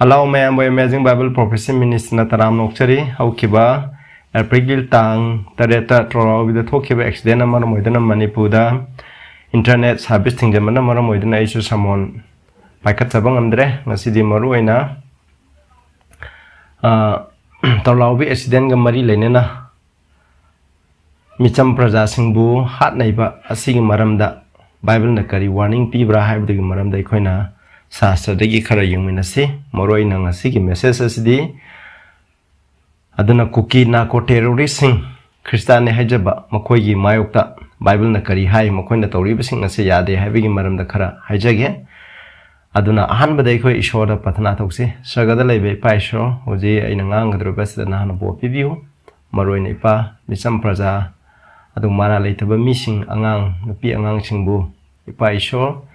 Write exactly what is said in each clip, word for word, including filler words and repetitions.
Hello ꯃꯌꯥꯝꯕꯨ Amazing Bible Prophecy Ministryꯅ ꯇꯔꯥꯝꯅ ꯑꯣꯛꯆꯔꯤ꯫ ꯍꯧꯈꯤꯕ ꯑꯦꯄ꯭ꯔꯤꯜꯒꯤ ꯇꯥꯡ ꯇꯔꯦꯠꯇ ꯇ꯭ꯔꯣꯂꯥꯎꯕꯤꯗ ꯊꯣꯛꯈꯤꯕ ꯑꯦꯛꯁꯤꯗꯦꯟ ꯑꯃ ꯃꯔꯝ ꯑꯣꯏꯗꯨꯅ ꯃꯅꯤꯄꯨꯔꯗ ꯏꯟꯇꯔꯅꯦꯠ ꯁꯥꯔꯚꯤꯁ ꯊꯤꯡꯖꯤꯟꯕꯅ ꯃꯔꯝ ꯑꯣꯏꯗꯨꯅ ꯑꯩꯁꯨ ꯁꯃꯣꯟ ꯄꯥꯏꯈꯠꯆꯕ ꯉꯝꯗ꯭ꯔꯦ꯫ ꯉꯁꯤꯗꯤ ꯃꯔꯨꯑꯣꯏꯅ, ꯑ, ꯇ꯭ꯔꯣꯂꯥꯎꯕꯤ ꯑꯦꯛꯁꯤꯗꯦꯟꯒ ꯃꯔꯤ ꯂꯩꯅꯅ ꯃꯤꯆꯝ ꯄ꯭ꯔꯖꯥꯁꯤꯡꯕꯨ ꯍꯥꯠꯅꯩꯕ ꯑꯁꯤꯒꯤ ꯃꯔꯝꯗ ꯕꯥꯏꯕꯜꯅ ꯀꯔꯤ ꯋꯥꯔꯅꯤꯡ ꯄꯤꯕ꯭ꯔꯥ ꯍꯥꯏꯕꯗꯨꯒꯤ ꯃꯔꯝꯗ ꯑꯩꯈꯣꯏꯅ ꯁꯥꯁꯇ꯭ꯔꯗꯒꯤ ꯈꯔ ꯌꯦꯡꯃꯤꯟꯅꯁꯤ꯫ ꯃꯔꯨꯑꯣꯏꯅ ꯉꯁꯤꯒꯤ ꯃꯦꯁꯦꯖ ꯑꯁꯤꯗꯤ, ꯑꯗꯨꯅ ꯀꯨꯀꯤ ꯅꯥꯔꯀꯣ ꯇꯦꯔꯣꯔꯤꯁꯁꯤꯡ, ꯈ꯭ꯔꯤꯁꯇꯥꯟꯅꯤ ꯍꯥꯏꯖꯕ ꯃꯈꯣꯏꯒꯤ ꯃꯥꯌꯣꯛꯇ ꯕꯥꯏꯕꯜꯅ ꯀꯔꯤ ꯍꯥꯏ, ꯃꯈꯣꯏꯅ ꯇꯧꯔꯤꯕꯁꯤꯡ ꯑꯁꯤ ꯌꯥꯗꯦ ꯍꯥꯏꯕꯒꯤ ꯃꯔꯝꯗ ꯈꯔ ꯍꯥꯏꯖꯒꯦ꯫ ꯑꯗꯨꯅ ꯑꯍꯥꯟꯕꯗ ꯑꯩꯈꯣꯏ ꯏꯁꯣꯔꯗ ꯄ꯭ꯔꯊꯅꯥ ꯇꯧꯁꯤ꯫ ꯁꯔꯒꯗ ꯂꯩꯕ ꯏꯄꯥ ꯏꯁꯣꯔ, ꯍꯧꯖꯤꯛ ꯑꯩꯅ ꯉꯥꯡꯒꯗꯧꯔꯤꯕ ꯑꯁꯤꯗ ꯅꯍꯥꯛꯅ ꯕꯣꯔ ꯄꯤꯕꯤꯌꯨ꯫ ꯃꯔꯨꯑꯣꯏꯅ ꯏꯄꯥ, ꯃꯤꯆꯝ ꯄ꯭ꯔꯖꯥ, ꯑꯗꯨꯒ ꯃꯔꯥ ꯂꯩꯇꯕ ꯃꯤꯁꯤꯡ, ꯑꯉꯥꯡ, ꯅꯨꯄꯤ ꯑꯉꯥꯡꯁꯤꯡꯕꯨ ꯏꯄꯥ ꯏꯁꯣꯔ,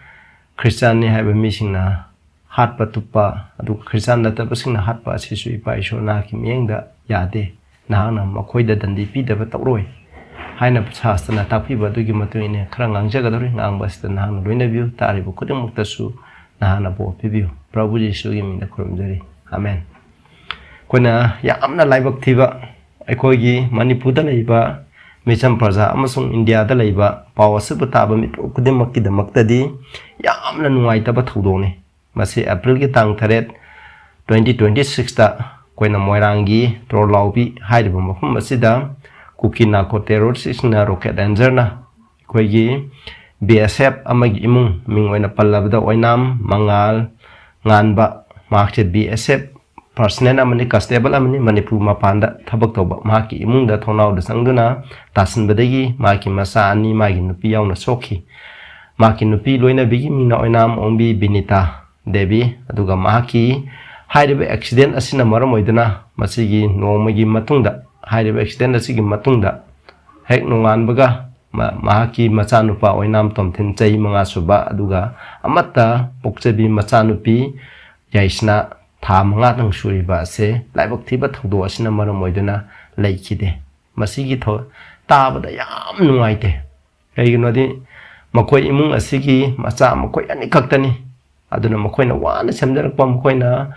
ꯈ꯭ꯔꯤꯁꯇꯥꯟꯅꯤ ꯍꯥꯏꯕ ꯃꯤꯁꯤꯡꯅ ꯍꯥꯠꯄ ꯇꯨꯞꯄ, ꯑꯗꯨꯒ ꯈ꯭ꯔꯤꯁꯇꯥꯟ ꯅꯠꯇꯕꯁꯤꯡꯅ ꯍꯥꯠꯄ ꯑꯁꯤꯁꯨ ꯏꯄꯥ ꯏꯁꯣꯔ ꯅꯍꯥꯛꯀꯤ ꯃꯤꯠꯌꯦꯡꯗ ꯌꯥꯗꯦ꯫ ꯅꯍꯥꯛꯅ ꯃꯈꯣꯏꯗ ꯗꯟꯗꯤ ꯄꯤꯗꯕ ꯇꯧꯔꯣꯏ ꯍꯥꯏꯅ ꯁꯥꯁꯇ꯭ꯔꯅ ꯇꯥꯛꯄꯤꯕ ꯑꯗꯨꯒꯤ ꯃꯇꯨꯡ ꯏꯟꯅ ꯈꯔ ꯉꯥꯡꯖꯒꯗꯧꯔꯤ꯫ ꯉꯥꯡꯕ ꯑꯁꯤꯗ ꯅꯍꯥꯛꯅ ꯂꯣꯏꯅꯕꯤꯌꯨ꯫ ꯇꯥꯔꯤꯕ ꯈꯨꯗꯤꯡꯃꯛꯇꯁꯨ ꯅꯍꯥꯛꯅ ꯕꯣꯔ ꯄꯤꯕꯤꯌꯨ꯫ ꯄ꯭ꯔꯚꯨ ꯖꯤꯁꯨꯒꯤ ꯃꯤꯡꯗ ꯈꯨꯔꯨꯝꯖꯔꯤ꯫ ꯑꯃꯦꯟ꯫ ꯑꯩꯈꯣꯏꯅ ꯌꯥꯝꯅ ꯂꯥꯏꯕꯛ ꯊꯤꯕ, ꯑꯩꯈꯣꯏꯒꯤ ꯃꯅꯤꯄꯨꯔꯗ ꯂꯩꯕ ꯃꯤꯆꯝ ꯄ꯭ꯔꯖꯥ ꯑꯃꯁꯨꯡ ꯏꯟꯗꯤꯌꯥꯗ ꯂꯩꯕ ꯄꯥꯎ ꯑꯁꯤꯕꯨ ꯇꯥꯕ ꯃꯤꯄꯨꯝ ꯈꯨꯗꯤꯡꯃꯛꯀꯤꯗꯃꯛꯇꯗꯤ ꯌꯥꯝꯅ ꯅꯨꯡꯉꯥꯏꯇꯕ ꯊꯧꯗꯣꯛꯅꯤ꯫ ꯃꯁꯤ ꯑꯦꯄ꯭ꯔꯤꯜꯒꯤ ꯇꯥꯡ ꯇꯔꯦꯠ, twenty twenty sixꯇ ꯑꯩꯈꯣꯏꯅ ꯃꯣꯏꯔꯥꯡꯒꯤ ꯇ꯭ꯔꯣꯂꯥꯎꯕꯤ ꯍꯥꯏꯔꯤꯕ ꯃꯐꯝ ꯑꯁꯤꯗ ꯀꯨꯀꯤ ꯅꯥꯔꯀꯣ ꯇꯦꯔꯣꯔꯤꯁꯁꯤꯡꯅ ꯔꯣꯀꯦꯠ ꯂꯦꯟꯖꯔꯅ ꯑꯩꯈꯣꯏꯒꯤ B S F ꯑꯃꯒꯤ ꯏꯃꯨꯡ, ꯃꯤꯡ ꯑꯣꯏꯅ ꯄꯜꯂꯕꯗ ꯑꯣꯏꯅꯥꯝ ꯃꯉꯥꯜ ꯉꯥꯟꯕ, ꯃꯍꯥꯛꯁꯦ B S F personnel ꯑꯃꯅꯤ, ꯀꯟꯁꯇꯦꯕꯜ ꯑꯃꯅꯤ, ꯃꯅꯤꯄꯨꯔ ꯃꯄꯥꯟꯗ ꯊꯕꯛ ꯇꯧꯕ꯫ ꯃꯍꯥꯛꯀꯤ ꯏꯃꯨꯡꯗ ꯊꯣꯡꯅꯥꯎꯗ ꯆꯪꯗꯨꯅ ꯇꯥꯁꯤꯟꯕꯗꯒꯤ ꯃꯍꯥꯛꯀꯤ ꯃꯆꯥ ꯑꯅꯤ, ꯃꯥꯒꯤ ꯅꯨꯄꯤ ꯌꯥꯎꯅ ꯁꯣꯛꯈꯤ꯫ ꯃꯍꯥꯛꯀꯤ ꯅꯨꯄꯤ ꯂꯣꯏꯅꯕꯤꯒꯤ ꯃꯤꯡꯅ ꯑꯣꯏꯅꯥꯝ ꯑꯣꯡꯕꯤ ꯕꯤꯅꯤꯇꯥ ꯗꯦꯕꯤ꯫ ꯑꯗꯨꯒ ꯃꯍꯥꯛꯀꯤ ꯍꯥꯏꯔꯤꯕ ꯑꯦꯛꯁꯤꯗꯦꯟ ꯑꯁꯤꯅ ꯃꯔꯝ ꯑꯣꯏꯗꯨꯅ ꯃꯁꯤꯒꯤ ꯅꯣꯡꯃꯒꯤ ꯃꯇꯨꯡꯗ, ꯍꯥꯏꯔꯤꯕ ꯑꯦꯛꯁꯤꯗꯦꯟ ꯑꯁꯤꯒꯤ ꯃꯇꯨꯡꯗ ꯍꯦꯛ ꯅꯣꯡꯉꯥꯟꯕꯒ ꯃ-, ꯃꯍꯥꯛꯀꯤ ꯃꯆꯥꯅꯨꯄꯥ ꯑꯣꯏꯅꯥꯝ ꯇꯣꯝꯊꯤꯟ ꯆꯍꯤ ꯃꯉꯥ ꯁꯨꯕ, ꯑꯗꯨꯒ ꯑꯃꯠꯇ ꯄꯣꯛꯆꯕꯤ ꯃꯆꯥꯅꯨꯄꯤ ꯌꯥꯏꯁꯅꯥ ꯊꯥ ꯃꯉꯥꯗꯪ ꯁꯨꯔꯤꯕ ꯑꯁꯦ ꯂꯥꯏꯕꯛ ꯊꯤꯕ ꯊꯧꯗꯣꯛ ꯑꯁꯤꯅ ꯃꯔꯝ ꯑꯣꯏꯗꯨꯅ ꯂꯩꯈꯤꯗꯦ꯫ ꯃꯁꯤꯒꯤ ꯊꯧ-, ꯇꯥꯕꯗ ꯌꯥꯝ ꯅꯨꯡꯉꯥꯏꯇꯦ꯫ ꯀꯩꯒꯤꯅꯣꯗꯤ ꯃꯈꯣꯏ ꯏꯃꯨꯡ ꯑꯁꯤꯒꯤ ꯃꯆꯥ ꯃꯈꯣꯏ ꯑꯅꯤꯈꯛꯇꯅꯤ꯫ ꯑꯗꯨꯅ ꯃꯈꯣꯏꯅ ꯋꯥꯅ ꯁꯦꯝꯖꯔꯛꯄ, ꯃꯈꯣꯏꯅ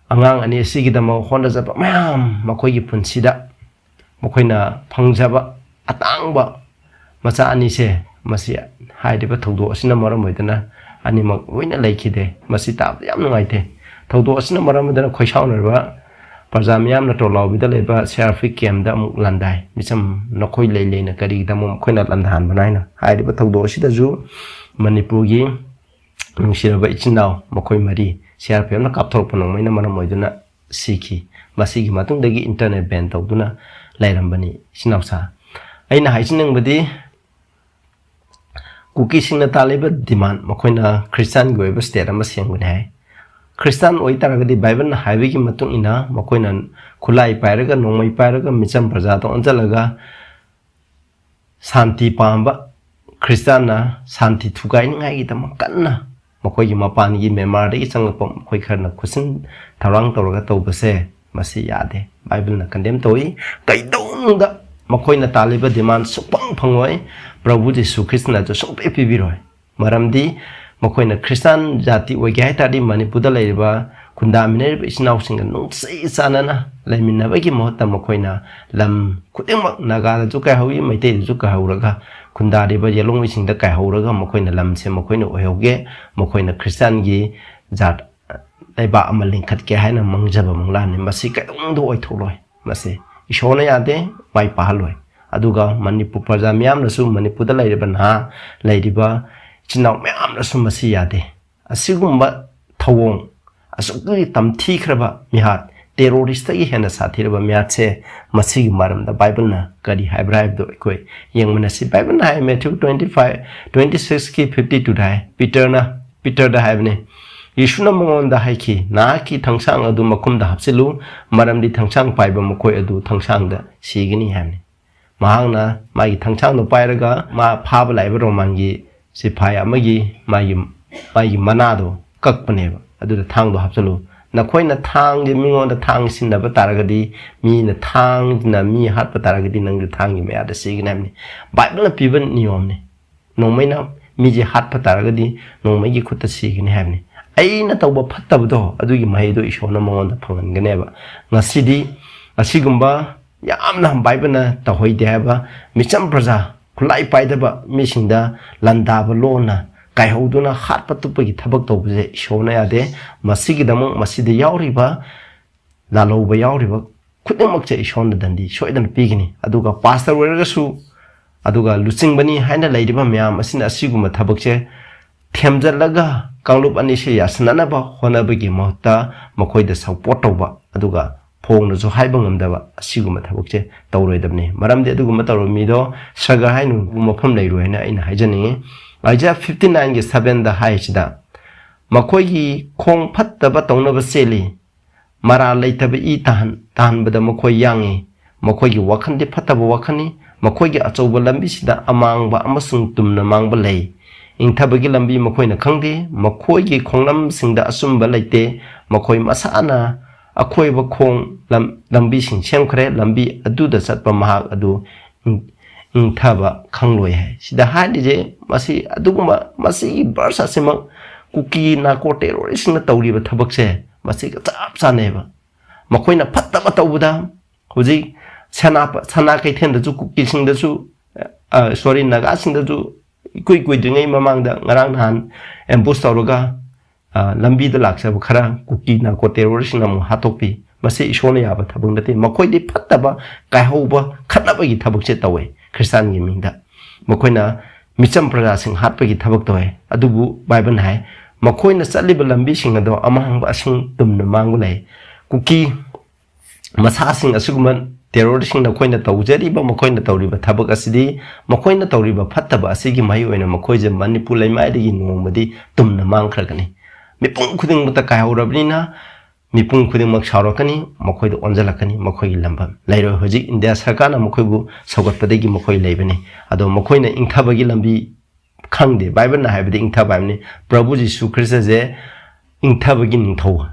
ꯑꯉꯥꯡ ꯑꯅꯤ ꯑꯁꯤꯒꯤꯗꯃꯛ ꯍꯣꯠꯅꯖꯕ ꯃꯌꯥꯝ, ꯃꯈꯣꯏꯒꯤ ꯄꯨꯟꯁꯤꯗ ꯃꯈꯣꯏꯅ ꯐꯪꯖꯕ ꯑꯇꯥꯡꯕ ꯃꯆꯥ ꯑꯅꯤꯁꯦ, ꯃꯁꯤ ꯍꯥꯏꯔꯤꯕ ꯊꯧꯗꯣꯛ ꯑꯁꯤꯅ ꯃꯔꯝ ꯑꯣꯏꯗꯨꯅ ꯑꯅꯤꯃꯛ ꯂꯣꯏꯅ ꯂꯩꯈꯤꯗꯦ꯫ ꯃꯁꯤ ꯇꯥꯕꯗ ꯌꯥꯝ ꯅꯨꯡꯉꯥꯏꯇꯦ꯫ ꯊꯧꯗꯣꯛ ꯑꯁꯤꯅ ꯃꯔꯝ ꯑꯣꯏꯗꯨꯅ ꯈꯣꯏꯁꯥꯎꯅꯔꯤꯕ ꯄ꯭ꯔꯖꯥ ꯃꯤꯌꯥꯝꯅ ꯇꯣꯂꯥꯎꯕꯤꯗ ꯂꯩꯕ ꯁꯤ ꯑꯥꯔ ꯄꯤ ꯀꯦꯝꯗ ꯑꯃꯨꯛ ꯂꯥꯟꯗꯥꯏ꯫ ꯃꯤꯆꯝ ꯅꯈꯣꯏ ꯂꯩ ꯂꯩꯅ ꯀꯔꯤꯒꯤꯗꯃꯛ ꯃꯈꯣꯏꯅ ꯂꯥꯟꯗꯥꯍꯟꯕꯅꯣ ꯍꯥꯏꯅ ꯍꯥꯏꯔꯤꯕ ꯊꯧꯗꯣꯛ ꯑꯁꯤꯗꯁꯨ ꯃꯅꯤꯄꯨꯔꯒꯤ ꯅꯨꯡꯁꯤꯔꯕ ꯏꯆꯤꯟ ꯏꯅꯥꯎ ꯃꯈꯣꯏ ꯃꯔꯤ ꯁꯤ ꯑꯥꯔ ꯄꯤ ꯑꯦꯐꯅ ꯀꯥꯞꯊꯣꯔꯛꯄ ꯅꯣꯡꯃꯩꯅ ꯃꯔꯝ ꯑꯣꯏꯗꯨꯅ ꯁꯤꯈꯤ꯫ ꯃꯁꯤꯒꯤ ꯃꯇꯨꯡꯗꯒꯤ internet ban ꯇꯧꯗꯨꯅ ꯂꯩꯔꯝꯕꯅꯤ ꯏꯆꯤꯟ ꯏꯅꯥꯎꯁꯥ꯫ ꯑꯩꯅ ꯍꯥꯏꯖꯅꯤꯡꯕꯗꯤ, ꯀꯨꯀꯤꯁꯤꯡꯅ ꯇꯥꯜꯂꯤꯕ demand, ꯃꯈꯣꯏꯅ ꯈ꯭ꯔꯤꯁꯇꯥꯟꯒꯤ ꯑꯣꯏꯕ state ꯑꯃ ꯁꯦꯝꯒꯅꯤ ꯍꯥꯏ꯫ ꯈ꯭ꯔꯤꯁꯇꯥꯟ ꯑꯣꯏꯇꯥꯔꯒꯗꯤ ꯕꯥꯏꯕꯜꯅ ꯍꯥꯏꯕꯒꯤ ꯃꯇꯨꯡ ꯏꯟꯅ ꯃꯈꯣꯏꯅ ꯈꯨꯠꯂꯥꯏ ꯄꯥꯏꯔꯒ, ꯅꯣꯡꯃꯩ ꯄꯥꯏꯔꯒ ꯃꯤꯆꯝ ꯄ꯭ꯔꯖꯥꯗ ꯑꯣꯟꯁꯤꯜꯂꯒ ꯁꯥꯟꯇꯤ ꯄꯥꯝꯕ ꯈ꯭ꯔꯤꯁꯇꯥꯟꯅ ꯁꯥꯟꯇꯤ ꯊꯨꯒꯥꯏꯅꯤꯡꯉꯥꯏꯒꯤꯗꯃꯛ ꯀꯟꯅ ꯃꯈꯣꯏꯒꯤ ꯃꯄꯥꯟꯒꯤ ꯃ꯭ꯌꯥꯟꯃꯥꯔꯗꯒꯤ ꯆꯪꯂꯛꯄ ꯃꯈꯣꯏ ꯈꯔꯅ ꯈꯨꯠꯁꯤꯟ ꯊꯧꯔꯥꯡ ꯇꯧꯔꯒ ꯇꯧꯕꯁꯦ, ꯃꯁꯤ ꯌꯥꯗꯦ꯫ ꯕꯥꯏꯕꯜꯅ condemn ꯇꯧꯏ꯫ ꯀꯩꯗꯧꯅꯨꯡꯗ ꯃꯈꯣꯏꯅ ꯇꯥꯜꯂꯤꯕ demand ꯁꯨꯡꯐꯪ ꯐꯪꯂꯣꯏ꯫ ꯄ꯭ꯔꯚꯨ ꯖꯤꯁꯨ ꯈ꯭ꯔꯤꯁꯇꯅꯁꯨ ꯁꯨꯡꯄꯤ ꯄꯤꯕꯤꯔꯣꯏ꯫ ꯃꯔꯝꯗꯤ ꯃꯈꯣꯏꯅ ꯈ꯭ꯔꯤꯁꯇꯥꯟ ꯖꯥꯇꯤ ꯑꯣꯏꯒꯦ ꯍꯥꯏ ꯇꯥꯔꯗꯤ ꯃꯅꯤꯄꯨꯔꯗ ꯂꯩꯔꯤꯕ ꯈꯨꯟꯗꯥꯃꯤꯟꯅꯔꯤꯕ ꯏꯆꯤꯟ ꯏꯅꯥꯎꯁꯤꯡꯒ ꯅꯨꯡꯁꯤ ꯆꯥꯟꯅꯅ ꯂꯩꯃꯤꯟꯅꯕꯒꯤ ꯃꯍꯨꯠꯇ ꯃꯈꯣꯏꯅ ꯂꯝ ꯈꯨꯗꯤꯡꯃꯛ, ꯅꯥꯒꯥꯗꯁꯨ ꯀꯥꯏꯍꯧꯏ, ꯃꯩꯇꯩꯗꯁꯨ ꯀꯥꯏꯍꯧꯔꯒ, ꯈꯨꯟꯗꯥꯔꯤꯕ ꯌꯦꯂꯣꯡꯃꯤꯁꯤꯡꯗ ꯀꯥꯏꯍꯧꯔꯒ ꯃꯈꯣꯏꯅ ꯂꯝꯁꯦ ꯃꯈꯣꯏꯅ ꯑꯣꯏꯍꯧꯒꯦ, ꯃꯈꯣꯏꯅ ꯈ꯭ꯔꯤꯁꯇꯥꯟꯒꯤ ꯖꯥꯠ ꯂꯩꯕꯥꯛ ꯑꯃ ꯂꯤꯡꯈꯠꯀꯦ ꯍꯥꯏꯅ ꯃꯪꯖꯕ ꯃꯪꯂꯥꯟꯅꯤ꯫ ꯃꯁꯤ ꯀꯩꯗꯧꯅꯨꯡꯗ ꯑꯣꯏꯊꯣꯛꯂꯣꯏ꯫ ꯃꯁꯤ ꯏꯁꯣꯔꯅ ꯌꯥꯗꯦ, ꯃꯥꯏ ꯄꯥꯛꯍꯜꯂꯣꯏ꯫ ꯑꯗꯨꯒ ꯃꯅꯤꯄꯨꯔ ꯄ꯭ꯔꯖꯥ ꯃꯤꯌꯥꯝꯅꯁꯨ, ꯃꯅꯤꯄꯨꯔꯗ ꯂꯩꯔꯤꯕ ꯅꯍꯥ, ꯂꯩꯔꯤꯕ ꯏꯆꯤꯟ ꯏꯅꯥꯎ ꯃꯌꯥꯝꯅꯁꯨ ꯃꯁꯤ ꯌꯥꯗꯦ꯫ ꯑꯁꯤꯒꯨꯝꯕ ꯊꯧꯑꯣꯡ, ꯑꯁꯨꯛꯀꯤ ꯇꯝꯊꯤꯈ꯭ꯔꯕ ꯃꯤꯍꯥꯠ, terroristꯇꯒꯤ ꯍꯦꯟꯅ ꯁꯥꯊꯤꯔꯕ ꯃꯤꯍꯥꯠꯁꯦ, ꯃꯁꯤꯒꯤ ꯃꯔꯝꯗ ꯕꯥꯏꯕꯜꯅ ꯀꯔꯤ ꯍꯥꯏꯕ꯭ꯔꯥ ꯍꯥꯏꯕꯗꯨ ꯑꯩꯈꯣꯏ ꯌꯦꯡꯃꯤꯟꯅꯁꯤ꯫ ꯕꯥꯏꯕꯜꯅ ꯍꯥꯏ, Matthew twenty five, twenty sixꯀꯤ fifty twoꯗ ꯍꯥꯏ, ꯄꯤꯇꯔꯅ, ꯄꯤꯇꯔꯗ ꯍꯥꯏꯕꯅꯤ, ꯌꯦꯁꯨꯅ ꯃꯉꯣꯟꯗ ꯍꯥꯏꯈꯤ, "ꯅꯍꯥꯛꯀꯤ ꯊꯥꯡꯁꯥꯡ ꯑꯗꯨ ꯃꯈꯨꯝꯗ ꯍꯥꯞꯆꯤꯜꯂꯨ, ꯃꯔꯝꯗꯤ ꯊꯥꯡꯁꯥꯡ ꯄꯥꯏꯕ ꯃꯈꯣꯏ ꯑꯗꯨ ꯊꯥꯡꯁꯥꯡꯗ ꯁꯤꯒꯅꯤ" ꯍꯥꯏꯕꯅꯤ꯫ ꯃꯍꯥꯛꯅ ꯃꯥꯒꯤ ꯊꯥꯡꯁꯥꯡꯗꯣ ꯄꯥꯏꯔꯒ ꯃꯥ ꯐꯥꯕ ꯂꯥꯛꯏꯕ ꯔꯣꯃꯥꯟꯒꯤ ꯁꯤꯐꯥꯏ ꯑꯃꯒꯤ ꯃꯥꯒꯤ, ꯃꯥꯒꯤ ꯃꯅꯥꯗꯣ ꯀꯛꯄꯅꯦꯕ꯫ ꯑꯗꯨꯗ ꯊꯥꯡꯗꯣ ꯍꯥꯞꯆꯤꯜꯂꯨ꯫ ꯅꯈꯣꯏꯅ ꯊꯥꯡꯁꯦ, ꯃꯤꯉꯣꯟꯗ ꯊꯥꯡ ꯁꯤꯟꯅꯕ ꯇꯥꯔꯒꯗꯤ, ꯃꯤꯅ ꯊꯥꯡꯅ ꯃꯤ ꯍꯥꯠꯄ ꯇꯥꯔꯒꯗꯤ, ꯅꯪꯁꯨ ꯊꯥꯡꯒꯤ ꯃꯌꯥꯗ ꯁꯤꯒꯅꯤ ꯍꯥꯏꯕꯅꯤ꯫ ꯕꯥꯏꯕꯜꯅ ꯄꯤꯕ ꯅꯤꯌꯣꯝꯅꯤ꯫ ꯅꯣꯡꯃꯩꯅ ꯃꯤꯁꯦ ꯍꯥꯠꯄ ꯇꯥꯔꯒꯗꯤ ꯅꯣꯡꯃꯩꯒꯤ ꯈꯨꯠꯇ ꯁꯤꯒꯅꯤ ꯍꯥꯏꯕꯅꯤ꯫ ꯑꯩꯅ ꯇꯧꯕ ꯐꯠꯇꯕꯗꯣ, ꯑꯗꯨꯒꯤ ꯃꯍꯩꯗꯣ ꯏꯁꯣꯔꯅ ꯃꯉꯣꯟꯗ ꯐꯪꯍꯟꯒꯅꯦꯕ꯫ ꯉꯁꯤꯗꯤ ꯑꯁꯤꯒꯨꯝꯕ ꯌꯥꯝꯅ ꯕꯥꯏꯕꯜꯅ ꯇꯧꯍꯩꯗꯦ ꯍꯥꯏꯕ ꯃꯤꯆꯝ ꯄ꯭ꯔꯖꯥ, ꯈꯨꯠꯂꯥꯏ ꯄꯥꯏꯗꯕ ꯃꯤꯁꯤꯡꯗ ꯂꯥꯟꯗꯥꯕ ꯂꯣꯟꯅ ꯀꯥꯏꯍꯧꯗꯨꯅ ꯍꯥꯠꯄ ꯇꯨꯞꯄꯒꯤ ꯊꯕꯛ ꯇꯧꯕꯁꯦ ꯏꯁꯣꯔꯅ ꯌꯥꯗꯦ꯫ ꯃꯁꯤꯒꯤꯗꯃꯛ ꯃꯁꯤꯗ ꯌꯥꯎꯔꯤꯕ, ꯂꯥꯜꯍꯧꯕ ꯌꯥꯎꯔꯤꯕ ꯈꯨꯗꯤꯡꯃꯛꯁꯦ ꯏꯁꯣꯔꯅ ꯗꯟꯗꯤ ꯁꯣꯏꯗꯅ ꯄꯤꯒꯅꯤ꯫ ꯑꯗꯨꯒ ꯄꯥꯁꯇꯔ ꯑꯣꯏꯔꯒꯁꯨ, ꯑꯗꯨꯒ ꯂꯨꯆꯤꯡꯕꯅꯤ ꯍꯥꯏꯅ ꯂꯩꯔꯤꯕ ꯃꯌꯥꯝ ꯑꯁꯤꯅ ꯑꯁꯤꯒꯨꯝꯕ ꯊꯕꯛꯁꯦ ꯊꯦꯝꯖꯤꯜꯂꯒ ꯀꯥꯡꯂꯨꯞ ꯑꯅꯤꯁꯦ ꯌꯥꯁꯤꯟꯅꯅꯕ ꯍꯣꯠꯅꯕꯒꯤ ꯃꯍꯨꯠꯇ ꯃꯈꯣꯏꯗ ꯁꯄꯣꯔꯠ ꯇꯧꯕ, ꯑꯗꯨꯒ ꯐꯣꯡꯅꯁꯨ ꯍꯥꯏꯕ ꯉꯝꯗꯕ ꯑꯁꯤꯒꯨꯝꯕ ꯊꯕꯛꯁꯦ ꯇꯧꯔꯣꯏꯗꯕꯅꯤ꯫ ꯃꯔꯝꯗꯤ ꯑꯗꯨꯒꯨꯝꯕ ꯇꯧꯔꯕ ꯃꯤꯗꯣ ꯁ꯭ꯔꯒ ꯍꯥꯏꯅ ꯃꯐꯝ ꯂꯩꯔꯣꯏ ꯍꯥꯏꯅ ꯑꯩꯅ ꯍꯥꯏꯖꯅꯤꯡꯉꯤ꯫ ꯑꯥꯏꯖꯥꯌꯥ ꯐꯤꯐꯇꯤ ꯅꯥꯏꯟꯒꯤ ꯁꯚꯦꯟꯗ ꯍꯥꯏꯁꯤꯗ, "ꯃꯈꯣꯏꯒꯤ ꯈꯣꯡ ꯐꯠꯇꯕ ꯇꯧꯅꯕ ꯆꯦꯜꯂꯤ, ꯃꯔꯥꯜ ꯂꯩꯇꯕ ꯏ ꯇꯥꯍꯟ-, ꯇꯥꯍꯟꯕꯗ ꯃꯈꯣꯏ ꯌꯥꯡꯏ꯫ ꯃꯈꯣꯏꯒꯤ ꯋꯥꯈꯜꯗꯤ ꯐꯠꯇꯕ ꯋꯥꯈꯜꯅꯤ꯫ ꯃꯈꯣꯏꯒꯤ ꯑꯆꯧꯕ ꯂꯝꯕꯤꯁꯤꯗ ꯑꯃꯥꯡꯕ ꯑꯃꯁꯨꯡ ꯇꯨꯝꯅ ꯃꯥꯡꯕ ꯂꯩ꯫ ꯏꯪꯊꯕꯒꯤ ꯂꯝꯕꯤ ꯃꯈꯣꯏꯅ ꯈꯪꯗꯦ꯫ ꯃꯈꯣꯏꯒꯤ ꯈꯣꯡꯂꯝꯁꯤꯡꯗ ꯑꯆꯨꯝꯕ ꯂꯩꯇꯦ꯫ ꯃꯈꯣꯏ ꯃꯁꯥꯅ ꯑꯈꯣꯏꯕ ꯈꯣꯡ ꯂꯝ-, ꯂꯝꯕꯤꯁꯤꯡ ꯁꯦꯝꯈ꯭ꯔꯦ꯫ ꯂꯝꯕꯤ ꯑꯗꯨꯗ ꯆꯠꯄ ꯃꯍꯥꯛ ꯑꯗꯨ ꯏꯪ-, ꯏꯪꯊꯕ ꯈꯪꯂꯣꯏ" ꯍꯥꯏ꯫ ꯁꯤꯗ ꯍꯥꯏꯔꯤꯁꯦ ꯃꯁꯤ ꯑꯗꯨꯒꯨꯝꯕ, ꯃꯁꯤꯒꯤ ꯚꯔꯁ ꯑꯁꯤꯃꯛ ꯀꯨꯀꯤ ꯅꯥꯔꯀꯣ ꯇꯦꯔꯣꯔꯤꯁ꯭ꯠꯁꯤꯡꯅ ꯇꯧꯔꯤꯕ ꯊꯕꯛꯁꯦ ꯃꯁꯤꯒ ꯆꯞ ꯆꯥꯅꯩꯕ꯫ ꯃꯈꯣꯏꯅ ꯐꯠꯇꯕ ꯇꯧꯕꯗ ꯍꯧꯖꯤꯛ ꯁꯅꯥ-, ꯁꯅꯥ ꯀꯩꯊꯦꯜꯗꯁꯨ, ꯀꯨꯀꯤꯁꯤꯡꯗꯁꯨ, ꯑ, ꯁꯣꯔꯤ, ꯅꯥꯒꯥꯁꯤꯡꯗꯁꯨ ꯏꯀꯨꯏ ꯀꯨꯏꯗ꯭ꯔꯤꯉꯩ ꯃꯃꯥꯡꯗ ꯉꯔꯥꯡ ꯅꯍꯥꯟ ꯑꯦꯝꯕꯨꯁ ꯇꯧꯔꯒ, ꯑ, ꯂꯝꯕꯤꯗ ꯂꯥꯛꯆꯕ ꯈꯔ ꯀꯨꯀꯤ ꯅꯥꯔꯀꯣ ꯇꯦꯔꯣꯔꯤꯁ꯭ꯠꯁꯤꯡꯅ ꯑꯃꯨꯛ ꯍꯥꯠꯇꯣꯛꯄꯤ꯫ ꯃꯁꯤ ꯏꯁꯣꯔꯅ ꯌꯥꯕ ꯊꯕꯛ ꯅꯠꯇꯦ꯫ ꯃꯈꯣꯏꯗꯤ ꯐꯠꯇꯕ, ꯀꯥꯏꯍꯧꯕ, ꯈꯠꯅꯕꯒꯤ ꯊꯕꯛꯁꯦ ꯇꯧꯋꯦ ꯈ꯭ꯔꯤꯁꯇꯥꯟꯒꯤ ꯃꯤꯡꯗ꯫ ꯃꯈꯣꯏꯅ ꯃꯤꯆꯝ ꯄ꯭ꯔꯖꯥꯁꯤꯡ ꯍꯥꯠꯄꯒꯤ ꯊꯕꯛ ꯇꯧꯋꯦ꯫ ꯑꯗꯨꯕꯨ ꯕꯥꯏꯕꯜꯅ ꯍꯥꯏ, ꯃꯈꯣꯏꯅ ꯆꯠꯂꯤꯕ ꯂꯝꯕꯤꯁꯤꯡ ꯑꯗꯣ ꯑꯃꯥꯡꯕ ꯑꯁꯤꯡ ꯇꯨꯝꯅ ꯃꯥꯡꯕ ꯂꯩ꯫ ꯀꯨꯀꯤ ꯃꯁꯥꯁꯤꯡ ꯑꯁꯤꯒꯨꯝꯕ ꯇꯦꯔꯣꯔꯤꯁ꯭ꯠꯁꯤꯡꯅ ꯑꯩꯈꯣꯏꯅ ꯇꯧꯖꯔꯤꯕ, ꯃꯈꯣꯏꯅ ꯇꯧꯔꯤꯕ ꯊꯕꯛ ꯑꯁꯤꯗꯤ, ꯃꯈꯣꯏꯅ ꯇꯧꯔꯤꯕ ꯐꯠꯇꯕ ꯑꯁꯤꯒꯤ ꯃꯍꯩ ꯑꯣꯏꯅ ꯃꯈꯣꯏꯁꯦ ꯃꯅꯤꯄꯨꯔ ꯂꯩꯃꯥꯏꯗꯒꯤ ꯅꯣꯡꯃꯗꯤ ꯇꯨꯝꯅ ꯃꯥꯡꯈ꯭ꯔꯒꯅꯤ꯫ ꯃꯤꯄꯨꯝ ꯈꯨꯗꯤꯡꯃꯛꯇ ꯀꯥꯏꯍꯧꯔꯕꯅꯤꯅ ꯃꯤꯄꯨꯝ ꯈꯨꯗꯤꯡꯃꯛ ꯁꯥꯎꯔꯛꯀꯅꯤ, ꯃꯈꯣꯏꯗ ꯑꯣꯟꯁꯤꯜꯂꯛꯀꯅꯤ, ꯃꯈꯣꯏꯒꯤ ꯂꯝꯕꯝ ꯂꯩꯔꯣꯏ꯫ ꯍꯧꯖꯤꯛ ꯏꯟꯗꯤꯌꯥ ꯁꯔꯀꯥꯔꯅ ꯃꯈꯣꯏꯕꯨ ꯁꯧꯒꯠꯄꯗꯒꯤ ꯃꯈꯣꯏ ꯂꯩꯕꯅꯤ꯫ ꯑꯗꯣ ꯃꯈꯣꯏꯅ ꯏꯪꯊꯕꯒꯤ ꯂꯝꯕꯤ ꯈꯪꯗꯦ꯫ ꯕꯥꯏꯕꯜꯅ ꯍꯥꯏꯕꯗꯤ ꯏꯪꯊꯕ ꯍꯥꯏꯕꯅꯤ꯫ ꯄ꯭ꯔꯚꯨ ꯖꯤꯁꯨ ꯈ꯭ꯔꯤꯁꯇꯁꯦ ꯏꯪꯊꯕꯒꯤ ꯅꯤꯡꯊꯧ,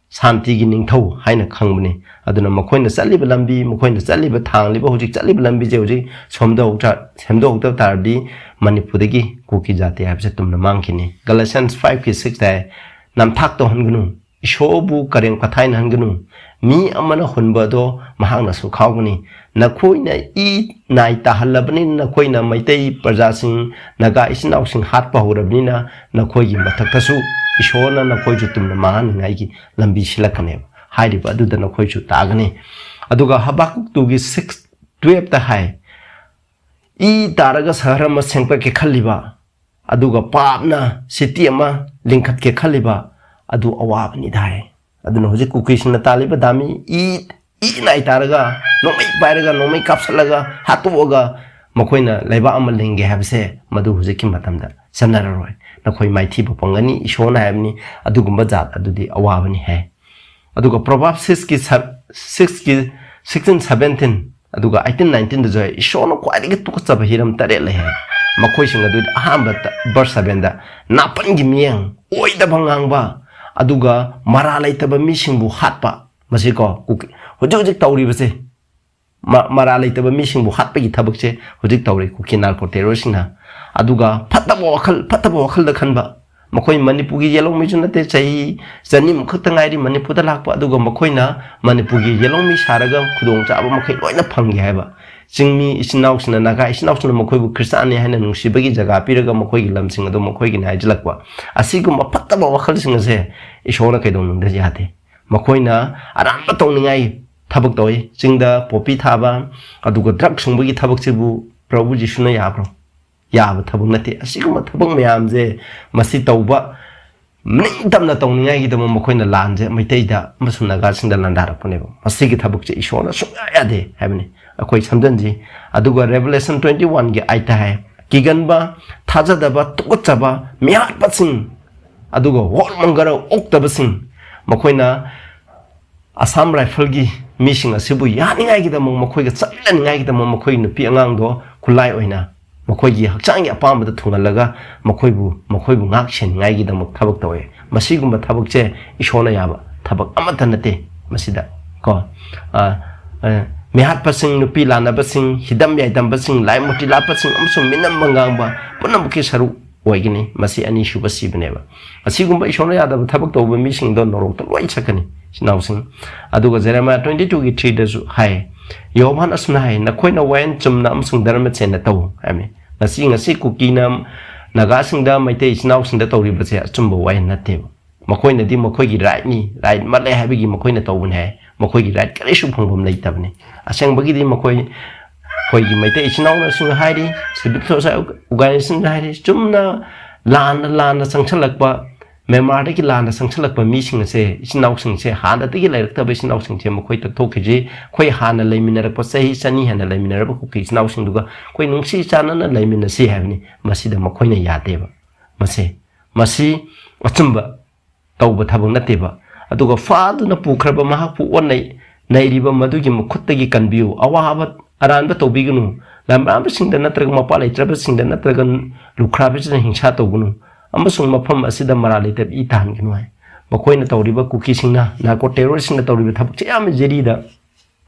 ꯁꯥꯟꯇꯤꯒꯤ ꯅꯤꯡꯊꯧ ꯍꯥꯏꯅ ꯈꯪꯕꯅꯤ꯫ ꯑꯗꯨꯅ ꯃꯈꯣꯏꯅ ꯆꯠꯂꯤꯕ ꯂꯝꯕꯤ, ꯃꯈꯣꯏꯅ ꯆꯠꯂꯤꯕ, ꯊꯥꯡꯂꯤꯕ ꯍꯧꯖꯤꯛ ꯆꯠꯂꯤꯕ ꯂꯝꯕꯤꯁꯦ ꯍꯧꯖꯤꯛ ꯁꯦꯝꯗꯣꯛꯍꯧꯗ-, ꯁꯦꯝꯗꯣꯛꯍꯧꯗꯕ ꯇꯥꯔꯗꯤ ꯃꯅꯤꯄꯨꯔꯗꯒꯤ ꯀꯨꯀꯤ ꯖꯥꯇꯤ ꯍꯥꯏꯕꯁꯦ ꯇꯨꯝꯅ ꯃꯥꯡꯈꯤꯅꯤ꯫ ꯒꯂꯦꯁꯤꯌꯟꯁ ꯐꯥꯏꯚꯀꯤ ꯁꯤꯛꯁꯇ ꯍꯥꯏ, ꯅꯝꯊꯥꯛ ꯇꯧꯍꯟꯒꯅꯨ, ꯏꯁꯣꯔꯕꯨ ꯀꯔꯦꯝ ꯀꯊꯥꯏꯅꯍꯟꯒꯅꯨ꯫ ꯃꯤ ꯑꯃꯅ ꯍꯨꯟꯕ ꯑꯗꯣ ꯃꯍꯥꯛꯅꯁꯨ ꯈꯥꯎꯒꯅꯤ꯫ ꯅꯈꯣꯏꯅ ꯏ ꯅꯥꯏ ꯇꯥꯍꯜꯂꯕꯅꯤꯅ, ꯅꯈꯣꯏꯅ ꯃꯩꯇꯩ ꯄ꯭ꯔꯖꯥꯁꯤꯡ, ꯅꯥꯒꯥ ꯏꯆꯤꯟ ꯏꯅꯥꯎꯁꯤꯡ ꯍꯥꯠꯄ ꯍꯧꯔꯕꯅꯤꯅ, ꯅꯈꯣꯏꯒꯤ ꯃꯊꯛꯇꯁꯨ ꯏꯁꯣꯔꯅ ꯅꯈꯣꯏꯁꯨ ꯇꯨꯝꯅ ꯃꯥꯡꯍꯟꯅꯤꯡꯉꯥꯏꯒꯤ ꯂꯝꯕꯤ ꯁꯤꯜꯂꯛꯀꯅꯦꯕ꯫ ꯍꯥꯏꯔꯤꯕ ꯑꯗꯨꯗ ꯅꯈꯣꯏꯁꯨ ꯇꯥꯒꯅꯤ꯫ ꯑꯗꯨꯒ ꯍꯕꯥꯀꯨꯛ ꯇꯨꯒꯤ ꯁꯤꯛꯁ ꯇꯨꯌꯦꯜꯞꯇ ꯍꯥꯏ, ꯏ ꯇꯥꯔꯒ ꯁꯍꯔ ꯑꯃ ꯁꯦꯝꯒꯠꯀꯦ ꯈꯜꯂꯤꯕ, ꯑꯗꯨꯒ ꯄꯥꯞꯅ ꯁꯤꯇꯤ ꯑꯃ ꯂꯤꯡꯈꯠꯀꯦ ꯈꯜꯂꯤꯕ, ꯑꯗꯨ ꯑꯋꯥꯕꯅꯤꯗ ꯍꯥꯏ꯫ ꯑꯗꯨꯅ ꯍꯧꯖꯤꯛ ꯀꯨꯀꯤꯁꯤꯡꯅ ꯇꯥꯜꯂꯤꯕ ꯗꯥꯃꯤ ꯏ, ꯏ ꯅꯥꯏ ꯇꯥꯔꯒ, ꯅꯣꯡꯃꯩ ꯄꯥꯏꯔꯒ, ꯅꯣꯡꯃꯩ ꯀꯥꯞꯁꯤꯜꯂꯒ, ꯍꯥꯠꯇꯣꯛꯑꯒ ꯃꯈꯣꯏꯅ ꯂꯩꯕꯥꯛ ꯑꯃ ꯂꯤꯡꯒꯦ ꯍꯥꯏꯕꯁꯦ ꯃꯗꯨ ꯍꯧꯖꯤꯛꯀꯤ ꯃꯇꯝꯗ ꯆꯠꯅꯔꯔꯣꯏ꯫ ꯅꯈꯣꯏ ꯃꯥꯏꯊꯤꯕ ꯐꯪꯒꯅꯤ, ꯏꯁꯣꯔꯅ ꯍꯥꯏꯕꯅꯤ, ꯑꯗꯨꯒꯨꯝꯕ ꯖꯥꯠ ꯑꯗꯨꯗꯤ ꯑꯋꯥꯕꯅꯤ ꯍꯥꯏ꯫ ꯑꯗꯨꯒ Proverbs ꯁꯤꯛꯁꯀꯤ ꯁ-, ꯁꯤꯛꯁꯀꯤ ꯁꯤꯛꯁꯇꯤꯟ ꯁꯚꯦꯟꯇꯤꯟ, ꯑꯗꯨꯒ ꯑꯩꯠꯇꯤꯟ ꯅꯥꯏꯟꯇꯤꯟꯗꯁꯨ ꯍꯥꯏ, ꯏꯁꯣꯔꯅ ꯈ꯭ꯋꯥꯏꯗꯒꯤ ꯇꯨꯀꯠꯆꯕ ꯍꯤꯔꯝ ꯇꯔꯦꯠ ꯂꯩ ꯍꯥꯏ꯫ ꯃꯈꯣꯏꯁꯤꯡ ꯑꯗꯨꯗꯤ ꯑꯍꯥꯟꯕ ꯇ-, verse sevenꯗ, ꯅꯥꯄꯟꯒꯤ ꯃꯤꯌꯦꯡ, ꯑꯣꯏꯗꯕ ꯉꯥꯡꯕ, ꯑꯗꯨꯒ ꯃꯔꯥ ꯂꯩꯇꯕ ꯃꯤꯁꯤꯡꯕꯨ ꯍꯥꯠꯄ꯫ ꯃꯁꯤꯀꯣ, ꯀꯨꯀꯤ-, ꯍꯧꯖꯤꯛ ꯍꯧꯖꯤꯛ ꯇꯧꯔꯤꯕꯁꯦ, ꯃ-, ꯃꯔꯥ ꯂꯩꯇꯕ ꯃꯤꯁꯤꯡꯕꯨ ꯍꯥꯠꯄꯒꯤ ꯊꯕꯛꯁꯦ ꯍꯧꯖꯤꯛ ꯇꯧꯔꯤ ꯀꯨꯀꯤ ꯅꯥꯔꯀꯣ ꯇꯦꯔꯣꯔꯤꯁꯁꯤꯡꯅ꯫ ꯑꯗꯨꯒ ꯐꯠꯇꯕ ꯋꯥꯈꯜ, ꯐꯠꯇꯕ ꯋꯥꯈꯜꯗ ꯈꯟꯕ꯫ ꯃꯈꯣꯏ ꯃꯅꯤꯄꯨꯔꯒꯤ ꯌꯦꯜꯍꯧꯃꯤꯁꯨ ꯅꯠꯇꯦ, ꯆꯍꯤ ꯆꯅꯤꯃꯨꯛ ꯈꯛꯇ ꯉꯥꯏꯔꯤ ꯃꯅꯤꯄꯨꯔꯗ ꯂꯥꯛꯄ, ꯑꯗꯨꯒ ꯃꯈꯣꯏꯅ ꯃꯅꯤꯄꯨꯔꯒꯤ ꯌꯦꯜꯍꯧꯃꯤ ꯁꯥꯔꯒ ꯈꯨꯗꯣꯡꯆꯥꯕ ꯃꯈꯩ ꯂꯣꯏꯅ ꯐꯪꯒꯦ ꯍꯥꯏꯕ꯫ ꯆꯤꯡꯃꯤ ꯏꯆꯤꯟ ꯏꯅꯥꯎꯁꯤꯡꯅ, ꯅꯥꯒꯥ ꯏꯆꯤꯟ ꯏꯅꯥꯎꯁꯤꯡꯅ ꯃꯈꯣꯏꯕꯨ ꯈ꯭ꯔꯤꯁꯇꯥꯟꯅꯤ ꯍꯥꯏꯅ ꯅꯨꯡꯁꯤꯕꯒꯤ ꯖꯒꯥ ꯄꯤꯔꯒ ꯃꯈꯣꯏꯒꯤ ꯂꯝꯁꯤꯡ ꯑꯗꯨ ꯃꯈꯣꯏꯒꯤꯅꯤ ꯍꯥꯏꯖꯤꯜꯂꯛꯄ꯫ ꯑꯁꯤꯒꯨꯝꯕ ꯐꯠꯇꯕ ꯋꯥꯈꯜꯁꯤꯡ ꯑꯁꯦ ꯏꯁꯣꯔꯅ ꯀꯩꯗꯧꯅꯨꯡꯗ ꯌꯥꯗꯦ꯫ ꯃꯈꯣꯏꯅ ꯑꯔꯥꯟꯕ ꯇꯧꯅꯤꯡꯉꯥꯏ ꯊꯕꯛ ꯇꯧꯏ꯫ ꯆꯤꯡꯗ ꯄꯣꯄꯤ ꯊꯥꯕ, ꯑꯗꯨꯒ ꯗ꯭ꯔꯒ ꯁꯨꯡꯕꯒꯤ ꯊꯕꯛꯁꯤꯕꯨ ꯄ꯭ꯔꯚꯨ ꯖꯤꯁꯨꯅ ꯌꯥꯕ꯭ꯔꯣ? ꯌꯥꯕ ꯊꯕꯛ ꯅꯠꯇꯦ꯫ ꯑꯁꯤꯒꯨꯝꯕ ꯊꯕꯛ ꯃꯌꯥꯝꯁꯦ, ꯃꯁꯤ ꯇꯧꯕ, ꯅꯤꯡꯇꯝꯅ ꯇꯧꯅꯤꯡꯉꯥꯏꯒꯤꯗꯃꯛ ꯃꯈꯣꯏꯅ ꯂꯥꯟꯁꯦ ꯃꯩꯇꯩꯗ ꯑꯃꯁꯨꯡ ꯅꯥꯒꯥꯁꯤꯡꯗ ꯂꯥꯟꯗꯥꯔꯛꯄꯅꯦꯕ꯫ ꯃꯁꯤꯒꯤ ꯊꯕꯛꯁꯦ ꯏꯁꯣꯔꯅ ꯁꯨꯡꯌꯥ ꯌꯥꯗꯦ ꯍꯥꯏꯕꯅꯤ꯫ ꯑꯩꯈꯣꯏ ꯁꯝꯖꯟꯁꯤ꯫ ꯑꯗꯨꯒ Revelation twenty oneꯒꯤ ꯑꯩꯠꯇ ꯍꯥꯏ, ꯀꯤꯒꯟꯕ, ꯊꯥꯖꯗꯕ, ꯇꯨꯀꯠꯆꯕ, ꯃꯤꯍꯥꯠꯄꯁꯤꯡ, ꯑꯗꯨꯒ ꯋꯥꯔꯃꯪꯒꯔ ꯑꯣꯛꯇꯕꯁꯤꯡ, ꯃꯈꯣꯏꯅ ꯑꯁꯥꯝ ꯔꯥꯏꯐꯜꯒꯤ ꯃꯤꯁꯤꯡ ꯑꯁꯤꯕꯨ ꯌꯥꯅꯤꯡꯉꯥꯏꯒꯤꯗꯃꯛ, ꯃꯈꯣꯏꯒ ꯆꯠꯃꯤꯟꯅꯅꯤꯡꯉꯥꯏꯒꯤꯗꯃꯛ, ꯃꯈꯣꯏꯒꯤ ꯅꯨꯄꯤ ꯑꯉꯥꯡꯗꯣ ꯈꯨꯠꯂꯥꯏ ꯑꯣꯏꯅ, ꯃꯈꯣꯏꯒꯤ ꯍꯛꯆꯥꯡꯒꯤ ꯑꯄꯥꯝꯕꯗ ꯊꯨꯡꯍꯜꯂꯒ ꯃꯈꯣꯏꯕꯨ, ꯃꯈꯣꯏꯕꯨ ꯉꯥꯛ ꯁꯦꯟꯅꯤꯡꯉꯥꯏꯒꯤꯗꯃꯛ ꯊꯕꯛ ꯇꯧꯋꯦ꯫ ꯃꯁꯤꯒꯨꯝꯕ ꯊꯕꯛꯁꯦ ꯏꯁꯣꯔꯅ ꯌꯥꯕ ꯊꯕꯛ ꯑꯃꯠꯇ ꯅꯠꯇꯦ꯫ ꯃꯁꯤꯗ ꯀꯣ, ꯑ, ꯑ, ꯃꯤꯍꯥꯠꯄꯁꯤꯡ, ꯅꯨꯄꯤ ꯂꯥꯟꯅꯕꯁꯤꯡ, ꯍꯤꯗꯝ ꯌꯥꯏꯗꯝꯕꯁꯤꯡ, ꯂꯥꯏ ꯃꯨꯔꯇꯤ ꯂꯥꯠꯄꯁꯤꯡ ꯑꯃꯁꯨꯡ ꯃꯤꯅꯝꯕ ꯉꯥꯡꯕ ꯄꯨꯝꯅꯃꯛꯀꯤ ꯁꯔꯨꯛ ꯑꯣꯏꯒꯅꯤ꯫ ꯃꯁꯤ ꯑꯅꯤꯁꯨꯕ ꯁꯤꯕꯅꯦꯕ꯫ ꯑꯁꯤꯒꯨꯝꯕ ꯏꯁꯣꯔꯅ ꯌꯥꯗꯕ ꯊꯕꯛ ꯇꯧꯕ ꯃꯤꯁꯤꯡꯗꯣ ꯅꯣꯔꯣꯛꯇ ꯂꯣꯏ ꯆꯠꯀꯅꯤ, ꯏꯆꯤꯟ ꯏꯅꯥꯎꯁꯤꯡ꯫ ꯑꯗꯨꯒ ꯖꯦꯔꯦꯃꯥꯌꯥ twenty two ꯒꯤ three ꯗꯁꯨ ꯍꯥꯏ, ꯌꯦꯍꯣꯚꯥꯅ ꯑꯁꯨꯝꯅ ꯍꯥꯏ, "ꯅꯈꯣꯏꯅ ꯋꯥꯌꯦꯜ ꯆꯨꯝꯅ ꯑꯃꯁꯨꯡ ꯙꯔꯃ ꯆꯦꯟꯅ ꯇꯧ" ꯍꯥꯏꯕꯅꯤ꯫ ꯉꯁꯤ, ꯉꯁꯤ ꯀꯨꯀꯤꯅ ꯅꯥꯒꯥꯁꯤꯡꯗ, ꯃꯩꯇꯩ ꯏꯆꯤꯟ ꯏꯅꯥꯎꯁꯤꯡꯗ ꯇꯧꯔꯤꯕꯁꯦ ꯑꯆꯨꯝꯕ ꯋꯥꯌꯦꯜ ꯅꯠꯇꯦꯕ꯫ ꯃꯈꯣꯏꯅꯗꯤ ꯃꯈꯣꯏꯒꯤ ꯔꯥꯏꯠꯅꯤ, ꯔꯥꯏꯠ ꯃꯠꯂꯦ ꯍꯥꯏꯕꯒꯤ ꯃꯈꯣꯏꯅ ꯇꯧꯕꯅꯤ ꯍꯥꯏ꯫ ꯃꯈꯣꯏꯒꯤ ꯔꯥꯏꯠ ꯀꯔꯤꯁꯨ ꯐꯪꯐꯝ ꯂꯩꯇꯕꯅꯤ꯫ ꯑꯁꯦꯡꯕꯒꯤ ꯃꯈꯣꯏ, ꯑꯩꯈꯣꯏꯒꯤ ꯃꯩꯇꯩ ꯏꯆꯤꯟ ꯏꯅꯥꯎꯅꯁꯤꯡꯅ ꯍꯥꯏꯔꯤ, ꯁꯤꯚꯤꯜ ꯁꯣꯁꯥꯏꯇꯤ ꯑꯣꯔꯒꯅꯥꯏꯖꯦꯁꯟꯗ ꯍꯥꯏꯔꯤ, ꯆꯨꯝꯅ ꯂꯥꯟꯅ, ꯂꯥꯟꯅ ꯆꯪꯁꯜꯂꯛꯄ, ꯃ꯭ꯌꯥꯟꯃꯥꯔꯗꯒꯤ ꯂꯥꯟꯅ ꯆꯪꯁꯜꯂꯛꯄ ꯃꯤꯁꯤꯡ ꯑꯁꯦ, ꯏꯆꯤꯟ ꯏꯅꯥꯎꯁꯤꯡꯁꯦ, ꯍꯥꯟꯅꯗꯒꯤ ꯂꯩꯔꯛꯇꯕ ꯏꯆꯤꯟ ꯏꯅꯥꯎꯁꯤꯡꯁꯦ ꯃꯈꯣꯏ ꯇꯛꯊꯣꯛꯈꯤꯁꯤ꯫ ꯑꯩꯈꯣꯏ ꯍꯥꯟꯅ ꯂꯩꯃꯤꯟꯅꯔꯛꯄ ꯆꯍꯤ ꯆꯅꯤ ꯍꯦꯟꯅ ꯂꯩꯃꯤꯟꯅꯔꯕ ꯀꯨꯀꯤ ꯏꯆꯤꯟ ꯏꯅꯥꯎꯁꯤꯡꯗꯨꯒ ꯑꯩꯈꯣꯏ ꯅꯨꯡꯁꯤ ꯆꯥꯟꯅꯅ ꯂꯩꯃꯤꯟꯅꯁꯤ ꯍꯥꯏꯕꯅꯤ꯫ ꯃꯁꯤꯗ ꯃꯈꯣꯏꯅ ꯌꯥꯗꯦꯕ꯫ ꯃꯁꯤ, ꯃꯁꯤ ꯑꯆꯨꯝꯕ ꯇꯧꯕ ꯊꯕꯛ ꯅꯠꯇꯦꯕ꯫ ꯑꯗꯨꯒ ꯐꯥꯗꯨꯅ ꯄꯨꯈ꯭ꯔꯕ ꯃꯍꯥꯛꯄꯨ ꯑꯣꯠꯅꯩ, ꯅꯩꯔꯤꯕ ꯃꯗꯨꯒꯤ ꯃꯈꯨꯠꯇꯒꯤ ꯀꯟꯕꯤꯌꯨ꯫ ꯑꯋꯥꯕ ꯑꯔꯥꯟꯕ ꯇꯧꯕꯤꯒꯅꯨ꯫ ꯂꯝꯕꯥꯕꯁꯤꯡꯗ ꯅꯠꯇ꯭ꯔꯒ ꯃꯄꯥ ꯂꯩꯇ꯭ꯔꯕꯁꯤꯡꯗ ꯅꯠꯇ꯭ꯔꯒ ꯂꯨꯈ꯭ꯔꯥꯕꯤꯁꯤꯡꯗ ꯍꯤꯡꯁꯥ ꯇꯧꯒꯅꯨ꯫ ꯑꯃꯁꯨꯡ ꯃꯐꯝ ꯑꯁꯤꯗ ꯃꯔꯥꯜ ꯂꯩꯇꯕ ꯏ ꯇꯥꯍꯟꯒꯅꯨ ꯍꯥꯏ꯫ ꯃꯈꯣꯏꯅ ꯇꯧꯔꯤꯕ, ꯀꯨꯀꯤꯁꯤꯡꯅ, ꯅꯥꯔꯀꯣ ꯇꯦꯔꯣꯔꯤꯁꯁꯤꯡꯅ ꯇꯧꯔꯤꯕ ꯊꯕꯛꯁꯦ ꯌꯥꯝꯅ ꯖꯤꯔꯤꯗ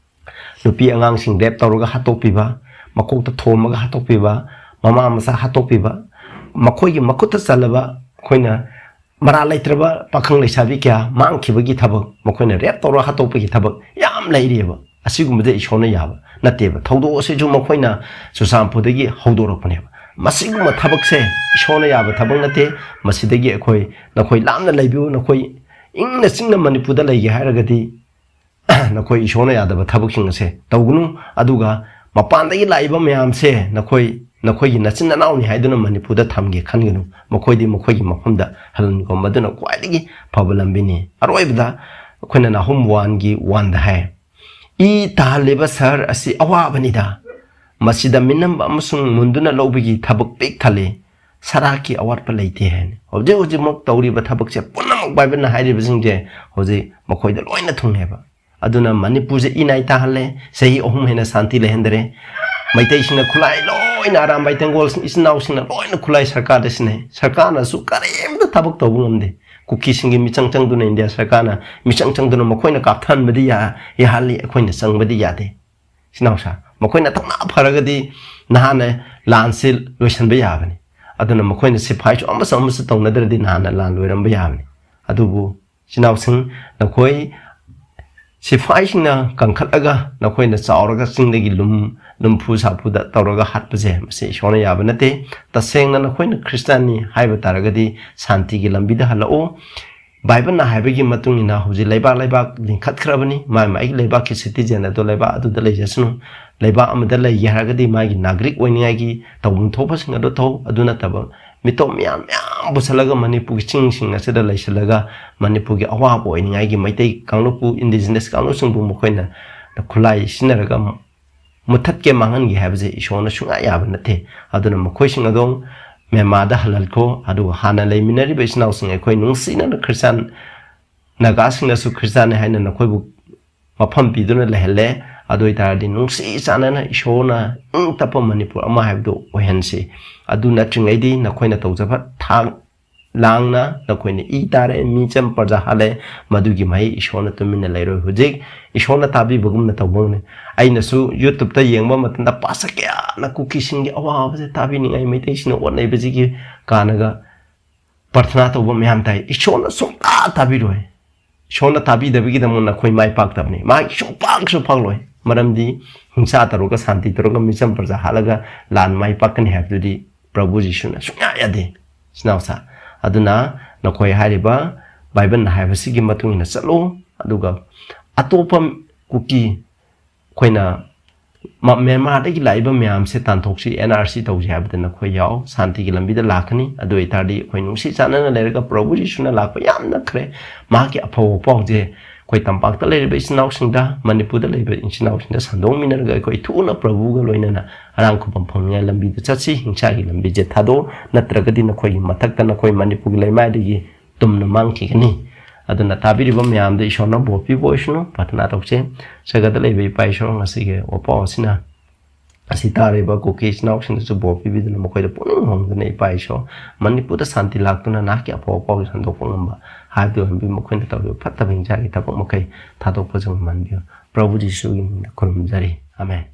ꯅꯨꯄꯤ ꯑꯉꯥꯡꯁꯤꯡ ꯔꯦꯞ ꯇꯧꯔꯒ ꯍꯥꯠꯇꯣꯛꯄꯤꯕ, ꯃꯀꯣꯛꯇ ꯊꯣꯝꯃꯒ ꯍꯥꯠꯇꯣꯛꯄꯤꯕ, ꯃꯃꯥ ꯃꯆꯥ ꯍꯥꯠꯇꯣꯛꯄꯤꯕ, ꯃꯈꯣꯏꯒꯤ ꯃꯈꯨꯠꯇ ꯆꯜꯂꯕ, ꯑꯩꯈꯣꯏꯅ ꯃꯔꯥꯜ ꯂꯩꯇ꯭ꯔꯕ ꯄꯥꯈꯪ ꯂꯩꯁꯥꯕꯤ ꯀꯌꯥ ꯃꯥꯡꯈꯤꯕꯒꯤ ꯊꯕꯛ, ꯃꯈꯣꯏꯅ ꯔꯦꯞ ꯇꯧꯔꯒ ꯍꯥꯠꯇꯣꯛꯄꯒꯤ ꯊꯕꯛ ꯌꯥꯝ ꯂꯩꯔꯤꯑꯕ꯫ ꯑꯁꯤꯒꯨꯝꯕꯗ ꯏꯁꯣꯔꯅ ꯌꯥꯕ ꯅꯠꯇꯦꯕ꯫ ꯊꯧꯗꯣꯛ ꯑꯁꯤꯁꯨ ꯃꯈꯣꯏꯅ ꯆꯨꯔꯆꯥꯟꯄꯨꯔꯗꯒꯤ ꯍꯧꯗꯣꯔꯛꯄꯅꯦꯕ꯫ ꯃꯁꯤꯒꯨꯝꯕ ꯊꯕꯛꯁꯦ ꯏꯁꯣꯔꯅ ꯌꯥꯕ ꯊꯕꯛ ꯅꯠꯇꯦ꯫ ꯃꯁꯤꯗꯒꯤ ꯑꯩꯈꯣꯏ, ꯅꯈꯣꯏ ꯂꯥꯞꯅ ꯂꯩꯕꯤꯌꯨ, ꯅꯈꯣꯏ ꯏꯪꯅ ꯆꯤꯛꯅ ꯃꯅꯤꯄꯨꯔꯗ ꯂꯩꯒꯦ ꯍꯥꯏꯔꯒꯗꯤ ꯅꯈꯣꯏ ꯏꯁꯣꯔꯅ ꯌꯥꯗꯕ ꯊꯕꯛꯁꯤꯡ ꯑꯁꯦ ꯇꯧꯒꯅꯨ꯫ ꯑꯗꯨꯒ ꯃꯄꯥꯟꯗꯒꯤ ꯂꯥꯛꯏꯕ ꯃꯌꯥꯝꯁꯦ ꯅꯈꯣꯏ, ꯅꯈꯣꯏꯒꯤ ꯅꯆꯤꯟ ꯅꯅꯥꯎꯅꯤ ꯍꯥꯏꯗꯨꯅ ꯃꯅꯤꯄꯨꯔꯗ ꯊꯝꯒꯦ ꯈꯟꯒꯅꯨ꯫ ꯃꯈꯣꯏꯗꯤ ꯃꯈꯣꯏꯒꯤ ꯃꯐꯝꯗ ꯍꯜꯍꯟꯈꯣ꯫ ꯃꯗꯨꯅ ꯈ꯭ꯋꯥꯏꯗꯒꯤ ꯐꯕ ꯂꯝꯕꯤꯅꯤ꯫ ꯑꯔꯣꯏꯕꯗ ꯑꯩꯈꯣꯏꯅ ꯅꯥꯍꯨꯝ one ꯒꯤ one ꯗ ꯍꯥꯏ, "ꯏ ꯇꯥꯍꯜꯂꯤꯕ ꯁꯍꯔ ꯑꯁꯤ ꯑꯋꯥꯕꯅꯤꯗ꯫ ꯃꯁꯤꯗ ꯃꯤꯅꯝꯕ ꯑꯃꯁꯨꯡ ꯃꯨꯟꯗꯨꯅ ꯂꯧꯕꯒꯤ ꯊꯕꯛ ꯄꯤꯛ ꯊꯜꯂꯤ꯫ ꯁꯔꯥꯛꯀꯤ ꯑꯋꯥꯠꯄ ꯂꯩꯇꯦ" ꯍꯥꯏꯅ꯫ ꯍꯧꯖꯤꯛ ꯍꯧꯖꯤꯛꯃꯛ ꯇꯧꯔꯤꯕ ꯊꯕꯛꯁꯦ ꯄꯨꯝꯅꯃꯛ ꯕꯥꯏꯕꯜꯅ ꯍꯥꯏꯔꯤꯕꯁꯤꯡꯁꯦ ꯍꯧꯖꯤꯛ ꯃꯈꯣꯏꯗ ꯂꯣꯏꯅ ꯊꯨꯡꯉꯦꯕ꯫ ꯑꯗꯨꯅ ꯃꯅꯤꯄꯨꯔꯁꯦ ꯏꯅꯥꯏ ꯇꯥꯍꯜꯂꯦ, ꯆꯍꯤ ꯑꯍꯨꯝ ꯍꯦꯟꯅ ꯁꯥꯟꯇꯤ ꯂꯩꯍꯟꯗꯔꯦ꯫ ꯃꯩꯇꯩꯁꯤꯡꯅ ꯈꯨꯠꯂꯥꯏ ꯂꯣꯏꯅ, ꯑꯔꯥꯝꯕꯥꯏ ꯇꯦꯡꯒꯣꯜ ꯏꯆꯤꯟ ꯏꯅꯥꯎꯁꯤꯡꯅ ꯂꯣꯏꯅ ꯈꯨꯠꯂꯥꯏ ꯁꯔꯀꯥꯔꯗ ꯁꯤꯟꯅꯩ꯫ ꯁꯔꯀꯥꯔꯅꯁꯨ ꯀꯔꯤꯝꯇ ꯊꯕꯛ ꯇꯧꯕ ꯉꯝꯗꯦ꯫ ꯀꯨꯀꯤꯁꯤꯡꯒꯤ ꯃꯤꯆꯪ ꯆꯪꯗꯨꯅ, ꯏꯟꯗꯤꯌꯥ ꯁꯔꯀꯥꯔꯅ ꯃꯤꯆꯪ ꯆꯪꯗꯨꯅ ꯃꯈꯣꯏꯅ ꯀꯥꯞꯊꯍꯟꯕꯗꯤ ꯌꯥ-, ꯌꯥꯍꯜꯂꯤ, ꯑꯩꯈꯣꯏꯅ ꯆꯪꯕꯗꯤ ꯌꯥꯗꯦ꯫ ꯏꯆꯤꯟ ꯏꯅꯥꯎꯁꯥ, ꯃꯈꯣꯏꯅ ꯊꯧꯅꯥ ꯐꯔꯒꯗꯤ ꯅꯍꯥꯟꯅ ꯂꯥꯟꯁꯤ ꯂꯣꯏꯁꯤꯟꯕ ꯌꯥꯕꯅꯤ꯫ ꯑꯗꯨꯅ ꯃꯈꯣꯏꯅ ꯁꯤꯐꯥꯏꯁꯨ ꯑꯃꯁꯨ ꯑꯃꯁꯨ ꯇꯧꯅꯗ꯭ꯔꯗꯤ ꯅꯍꯥꯟꯅ ꯂꯥꯟ ꯂꯣꯏꯔꯝꯕ ꯌꯥꯕꯅꯤ꯫ ꯑꯗꯨꯕꯨ ꯏꯆꯤꯟ ꯏꯅꯥꯎꯁꯤꯡ, ꯅꯈꯣꯏ ꯁꯤꯐꯥꯏꯁꯤꯡꯅ ꯀꯟꯈꯠꯂꯒ ꯅꯈꯣꯏꯅ ꯆꯥꯎꯔꯒ ꯆꯤꯡꯗꯒꯤ ꯂꯨꯝ, ꯂꯨꯝꯐꯨ ꯁꯥꯐꯨꯗ ꯇꯧꯔꯒ ꯍꯥꯠꯄꯁꯦ, ꯃꯁꯤ ꯏꯁꯣꯔꯅ ꯌꯥꯕ ꯅꯠꯇꯦ꯫ ꯇꯁꯦꯡꯅ ꯅꯈꯣꯏꯅ ꯈ꯭ꯔꯤꯁꯇꯥꯟꯅꯤ ꯍꯥꯏꯕ ꯇꯥꯔꯒꯗꯤ ꯁꯥꯟꯇꯤꯒꯤ ꯂꯝꯕꯤꯗ ꯍꯜꯂꯛꯎ꯫ ꯕꯥꯏꯕꯜꯅ ꯍꯥꯏꯕꯒꯤ ꯃꯇꯨꯡ ꯏꯟꯅ ꯍꯧꯖꯤꯛ ꯂꯩꯕꯥꯛ ꯂꯩꯕꯥꯛ ꯂꯤꯡꯈꯠꯈ꯭ꯔꯕꯅꯤ꯫ ꯃꯥꯏ ꯃꯥꯏꯒꯤ ꯂꯩꯕꯥꯛꯀꯤ ꯁꯤꯇꯤꯖꯦꯟ ꯑꯗꯨ ꯂꯩꯕꯥꯛ ꯑꯗꯨꯗ ꯂꯩꯖꯁꯅꯨ꯫ ꯂꯩꯕꯥꯛ ꯑꯃꯗ ꯂꯩꯒꯦ ꯍꯥꯏꯔꯒꯗꯤ ꯃꯥꯒꯤ ꯅꯥꯒꯔꯤꯛ ꯑꯣꯏꯅꯤꯡꯉꯥꯏꯒꯤ ꯇꯧꯐꯝ ꯊꯣꯛꯄꯁꯤꯡ ꯑꯗꯨ ꯇꯧ꯫ ꯑꯗꯨ ꯅꯠꯇꯕ ꯃꯤꯇꯣꯞ ꯃꯌꯥꯝ ꯃꯌꯥꯝ ꯄꯨꯁꯜꯂꯒ ꯃꯅꯤꯄꯨꯔꯒꯤ ꯆꯤꯡꯁꯤꯡ ꯑꯁꯤꯗ ꯂꯩꯁꯜꯂꯒ ꯃꯅꯤꯄꯨꯔꯒꯤ ꯑꯋꯥꯕ ꯑꯣꯏꯅꯤꯡꯉꯥꯏꯒꯤ ꯃꯩꯇꯩ ꯀꯥꯡꯂꯨꯞꯄꯨ, ꯏꯟꯗꯤꯖꯤꯅꯁ ꯀꯥꯡꯂꯨꯞꯁꯤꯡꯕꯨ ꯃꯈꯣꯏꯅ ꯈꯨꯠꯂꯥꯏ ꯁꯤꯖꯤꯟꯅꯔꯒ ꯃꯨꯊꯠꯀꯦ, ꯃꯥꯡꯍꯟꯒꯦ ꯍꯥꯏꯕꯁꯦ ꯏꯁꯣꯔꯅ ꯁꯨꯡꯌꯥ ꯌꯥꯕ ꯅꯠꯇꯦ꯫ ꯑꯗꯨꯅ ꯃꯈꯣꯏꯁꯤꯡ ꯑꯗꯣ ꯃ꯭ꯌꯥꯟꯃꯥꯔꯗ ꯍꯜꯍꯜꯈꯣ꯫ ꯑꯗꯨꯒ ꯍꯥꯟꯅ ꯂꯩꯃꯤꯟꯅꯔꯤꯕ ꯏꯆꯤꯟ ꯏꯅꯥꯎꯁꯤꯡ, ꯑꯩꯈꯣꯏ ꯅꯨꯡꯁꯤꯅꯅ ꯈ꯭ꯔꯤꯁꯇꯥꯟ ꯅꯥꯒꯥꯁꯤꯡꯅꯁꯨ ꯈ꯭ꯔꯤꯁꯇꯥꯟꯅꯤ ꯍꯥꯏꯅ ꯅꯈꯣꯏꯕꯨ ꯃꯐꯝ ꯄꯤꯗꯨꯅ ꯂꯩꯍꯜꯂꯦ꯫ ꯑꯗꯨ ꯑꯣꯏꯇꯥꯔꯗꯤ ꯅꯨꯡꯁꯤ ꯆꯥꯟꯅꯅ ꯏꯁꯣꯔꯅ ꯏꯪ ꯇꯞꯄ ꯃꯅꯤꯄꯨꯔ ꯑꯃ ꯍꯥꯏꯕꯗꯨ ꯑꯣꯏꯍꯟꯁꯤ꯫ ꯑꯗꯨ ꯅꯠꯇ꯭ꯔꯤꯉꯩꯗꯤ ꯅꯈꯣꯏꯅ ꯇꯧꯖꯕ ꯊꯥꯛ ꯂꯥꯡꯅ ꯅꯈꯣꯏꯅ ꯏ ꯇꯥꯔꯦ, ꯃꯤꯆꯝ ꯄ꯭ꯔꯖꯥ ꯍꯥꯠꯂꯦ, ꯃꯗꯨꯒꯤ ꯃꯍꯩ ꯏꯁꯣꯔꯅ ꯇꯨꯃꯤꯟꯅ ꯂꯩꯔꯣꯏ꯫ ꯍꯧꯖꯤꯛ ꯏꯁꯣꯔꯅ ꯇꯥꯕꯤꯕꯒꯨꯝꯅ ꯇꯧꯕ ꯉꯝꯂꯦ꯫ ꯑꯩꯅꯁꯨ YouTubeꯇ ꯌꯦꯡꯕ ꯃꯇꯝꯗ ꯄꯥꯁꯇꯔ ꯀꯌꯥꯅ ꯀꯨꯀꯤꯁꯤꯡꯒꯤ ꯑꯋꯥꯕꯁꯦ ꯇꯥꯕꯤꯅꯤꯡꯉꯥꯏ, ꯃꯩꯇꯩꯁꯤꯡꯅ ꯑꯣꯠꯅꯩꯕꯁꯤꯒꯤ ꯀꯥꯟꯅꯒ ꯄ꯭ꯔꯊꯅꯥ ꯇꯧꯕ ꯃꯌꯥꯝ ꯇꯥꯏ꯫ ꯏꯁꯣꯔꯅ ꯁꯨꯡꯇꯥ ꯇꯥꯕꯤꯔꯣꯏ꯫ ꯏꯁꯣꯔꯅ ꯇꯥꯕꯤꯗꯕꯒꯤꯗꯃꯛ ꯅꯈꯣꯏ ꯃꯥꯏ ꯄꯥꯛꯇꯕꯅꯤ꯫ ꯃꯥꯒꯤ ꯁꯨꯡꯄꯥꯛꯁꯨ ꯄꯥꯛꯂꯣꯏ꯫ ꯃꯔꯝꯗꯤ ꯍꯤꯡꯁꯥ ꯇꯧꯔꯒ, ꯁꯥꯟꯇꯤ ꯇꯧꯔꯒ, ꯃꯤꯆꯝ ꯄ꯭ꯔꯖꯥ ꯍꯥꯠꯂꯒ ꯂꯥꯟ ꯃꯥꯏ ꯄꯥꯛꯀꯅꯤ ꯍꯥꯏꯕꯗꯨꯗꯤ ꯄ꯭ꯔꯚꯨ ꯖꯤꯁꯨꯅ ꯁꯨꯡꯌꯥ ꯌꯥꯗꯦ꯫ ꯏꯆꯤꯟ ꯏꯅꯥꯎꯁꯥ, ꯑꯗꯨꯅ ꯅꯈꯣꯏ ꯍꯥꯏꯔꯤꯕ ꯕꯥꯏꯕꯜꯅ ꯍꯥꯏꯕꯁꯤꯒꯤ ꯃꯇꯨꯡ ꯏꯟꯅ ꯆꯠꯂꯨ꯫ ꯑꯗꯨꯒ ꯑꯇꯣꯞꯄ ꯀꯨꯀꯤ, ꯑꯩꯈꯣꯏꯅ ꯃ-, ꯃ꯭ꯌꯥꯟꯃꯥꯔꯗꯒꯤ ꯂꯥꯛꯏꯕ ꯃꯌꯥꯝꯁꯦ ꯇꯥꯟꯊꯣꯛꯁꯤ, NRC ꯇꯧꯁꯤ ꯍꯥꯏꯕꯗ ꯅꯈꯣꯏ ꯌꯥꯎ, ꯁꯥꯟꯇꯤꯒꯤ ꯂꯝꯕꯤꯗ ꯂꯥꯛꯀꯅꯤ꯫ ꯑꯗꯨ ꯑꯣꯏꯇꯥꯔꯗꯤ ꯑꯩꯈꯣꯏ ꯅꯨꯡꯁꯤ ꯆꯥꯟꯅꯅ ꯂꯩꯔꯒ ꯄ꯭ꯔꯚꯨ ꯖꯤꯁꯨꯅ ꯂꯥꯛꯄ ꯌꯥꯝ ꯅꯛꯈ꯭ꯔꯦ꯫ ꯃꯍꯥꯛꯀꯤ ꯑꯐꯕ ꯄꯥꯎꯁꯦ ꯑꯩꯈꯣꯏ ꯇꯝꯄꯥꯛꯇ ꯂꯩꯔꯤꯕ ꯏꯆꯤꯟ ꯏꯅꯥꯎꯁꯤꯡꯗ, ꯃꯅꯤꯄꯨꯔꯗ ꯂꯩꯔꯤꯕ ꯏꯆꯤꯟ ꯏꯅꯥꯎꯁꯤꯡꯗ ꯁꯟꯗꯣꯛꯃꯤꯟꯅꯔꯒ ꯑꯩꯈꯣꯏ ꯊꯨꯅ ꯄ꯭ꯔꯚꯨꯒ ꯂꯣꯏꯅꯅ ꯑꯔꯥꯝ ꯈꯨꯕꯝ ꯐꯪꯅꯤꯡꯉꯥꯏ ꯂꯝꯕꯤꯗ ꯆꯠꯁꯤ꯫ ꯍꯤꯡꯁꯥꯒꯤ ꯂꯝꯕꯤꯁꯦ ꯊꯥꯗꯣꯛꯎ, ꯅꯠꯇ꯭ꯔꯒꯗꯤ ꯅꯈꯣꯏꯒꯤ ꯃꯊꯛꯇ ꯅꯈꯣꯏ ꯃꯅꯤꯄꯨꯔꯒꯤ ꯂꯩꯃꯥꯏꯗꯒꯤ ꯇꯨꯝꯅ ꯃꯥꯡꯈꯤꯒꯅꯤ꯫ ꯑꯗꯨꯅ ꯇꯥꯕꯤꯔꯤꯕ ꯃꯌꯥꯝꯗ ꯏꯁꯣꯔꯅ ꯕꯣꯔ ꯄꯤꯕ ꯑꯣꯏꯁꯅꯨ꯫ ꯄ꯭ꯔꯥꯊꯅꯥ ꯇꯧꯁꯦ꯫ ꯁꯔꯒꯗ ꯂꯩꯕ ꯏꯄꯥ ꯏꯁꯣꯔ, ꯉꯁꯤꯒꯤ ꯋꯥꯄꯥꯎ ꯑꯁꯤꯅ ꯑꯁꯤ ꯇꯥꯔꯤꯕ ꯀꯨꯀꯤ ꯏꯆꯤꯟ ꯏꯅꯥꯎꯁꯤꯡꯗꯁꯨ ꯕꯣꯔ ꯄꯤꯕꯤꯗꯨꯅ ꯃꯈꯣꯏꯗ ꯄꯨꯛꯅꯤꯡ ꯍꯣꯡꯗꯨꯅ ꯏꯄꯥ ꯏꯁꯣꯔ, ꯃꯅꯤꯄꯨꯔꯗ ꯁꯥꯟꯇꯤ ꯂꯥꯛꯇꯨꯅ ꯅꯍꯥꯛꯀꯤ ꯑꯐꯕ ꯄꯥꯎꯁꯦ ꯁꯟꯗꯣꯛꯄ ꯉꯝꯕ ꯍꯥꯏꯕꯗꯨ ꯑꯣꯏꯍꯟꯕꯤꯌꯨ꯫ ꯃꯈꯣꯏꯅ ꯇꯧꯔꯤꯕ ꯐꯠꯇꯕ ꯍꯤꯡꯁꯥꯒꯤ ꯊꯕꯛ ꯃꯈꯩ ꯊꯥꯗꯣꯛꯄꯁꯨ ꯉꯝꯍꯟꯕꯤꯌꯨ꯫ ꯄ꯭ꯔꯚꯨ ꯖꯤꯁꯨꯒꯤ ꯃꯤꯡꯗ ꯈꯨꯔꯨꯝꯖꯔꯤ꯫ ꯑꯃꯦꯟ꯫